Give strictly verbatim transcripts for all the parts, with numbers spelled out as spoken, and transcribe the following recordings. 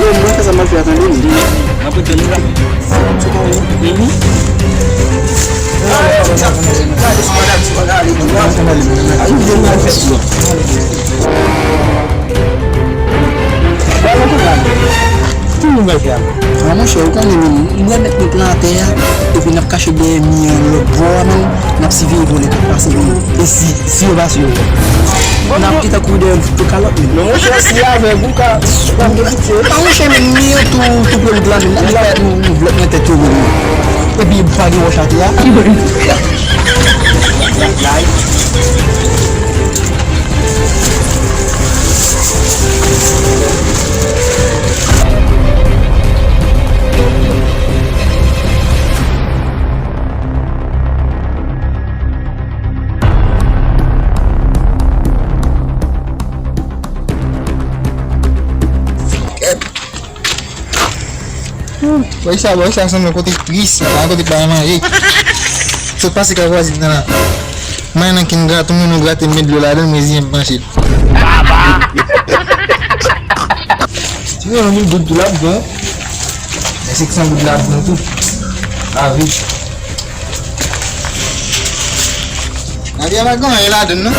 Yo, mwen fè sa m ap fè a, tande m. Mwen ap tann ou la. Mhm. Ki moun pral fè a? Ah, monchè, ou konnen menm, m remèt nou plan atè a, epi n ap kache dèyè mi an lòt bò a, menm, n ap siveye vòlè k ap pase, menm. E si, si yo pase, yo fè. N ap te tankou dèyè yon ti kalòt, menm. Non, monchè, si avèg ou ka, ou ka fè pitye. Ah, monchè, menm, mi an tou, tou pre wout la, menm. N ap fè yon, yon vlòt nan tèt yo, menm. Epi, pa gen wòch atè a. Bòy sa, bòy sa sanble kote tris, la, kote pa gen manje. Sot pase kay vwazin nan la. Mwen nan kin grato, mwen nou grate, m met dlo ladan, mwen ziyen m panche. Ti gen yon mil goud tou ladan. Men senk san goud ladan tou. Avi. Avi a pa gen anyen ladan, non.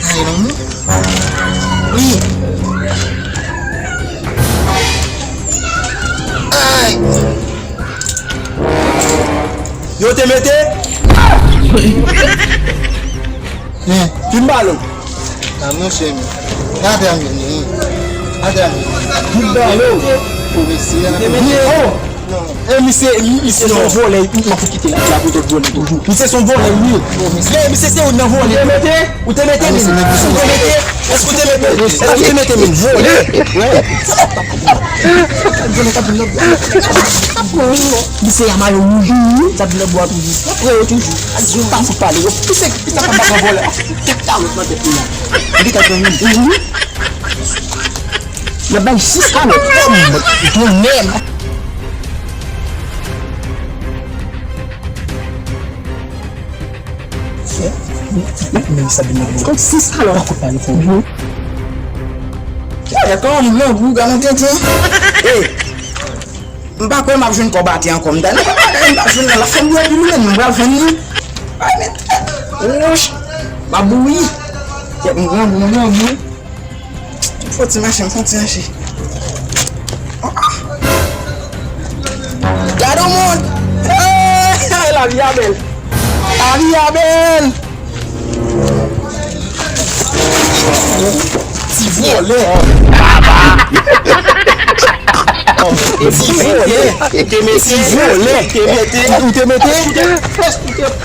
Ay, non, non. Wi. Ay. Yo te mete? Fin balo. Ah, monchè, men. Gade a men. Gade a men. Fin balo. Yo te mete? Oh! E misye, misye se yon vòlè, m ap fout kite la, la pou tout vòlè. Misye se yon vòlè, wi. Ye, misye se youn nan vòlè. Ou te mete? Ou te mete, men. Ou te mete? Èske ou te mete? Èske ou te mete, men? Vòlè. Misye a mayo wouj. Sa di lòt bò a toujou. Yo pre yo toujou. Yo pa fout pale. Yo pise, pise pa ba vòlè. Tèt kalòt nan tèt li la. Li ka jwenn youn. Yo bay jis kalòt. Kòm donnen. Men sa di mwen. Kòm sis kalòt. Pa kout pale fò. Yo, kòm grangou, gade tenten. Ey. M pa kwè m ap jwenn kòb atè ankò. M ta nan kòb atè, m pa jwenn nan la fanm yo pi lwen, m pral vann li. Ay, men tèt. Wouch. M ap bouyi. Tèt m grangou, m grangou. M fò ti mache, m fò ti mache. Oh, ah. Gade yon moun. Hey, lavi a bèl. Lavi a bèl. Ti vòlè. Ti vòlè. Ti vòlè. Ou te mete? Ou te mete?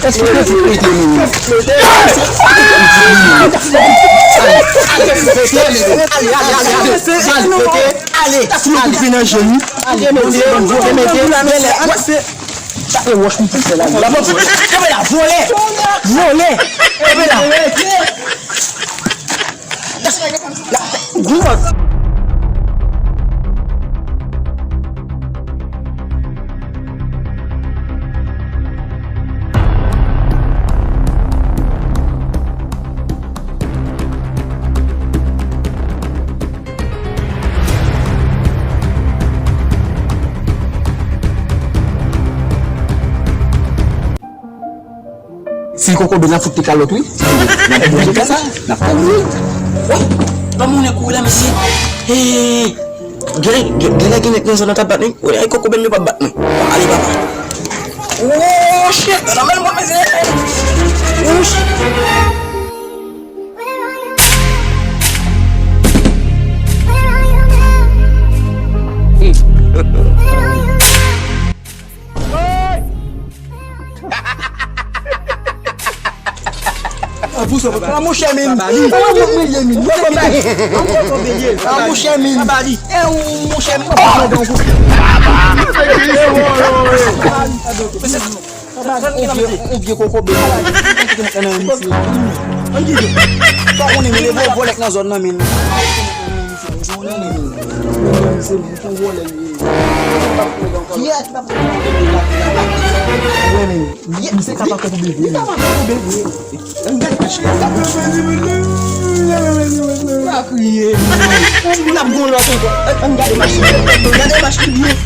Èske ou te fout mete menm? Ale, ale, ale, ale. Mete. Ale. Ou te mete? Ou te mete? Ou te mete? Sa e wòch m pou fè la. Kanpe la, vòlè! Vòlè! Kanpe la! Gwo! Ti kokobe n ap fout li kalòt wi. N ap bouje fè sa. N ap bouje. Wè, pa moun kouri la mesye. Hey, genlè genlè gen nèg nan zòn nan k ap bat li. Wè, ay kokobe m yo p ap bat mwen. Ale papa. Oh shit, nan men mwen mesye. Oh shit. An monchè min. An monchè min. An monchè min. An monchè min. On vye kokobe. Sa konnen men le gwo vòlè k nan zòn nan min. Misye pa fè pou bebe. Li pa fè pou bebe. Ann gade machin. Pa kriye. Timoun ap gon lòt ankò. Ann gade machin. Gade machin byen.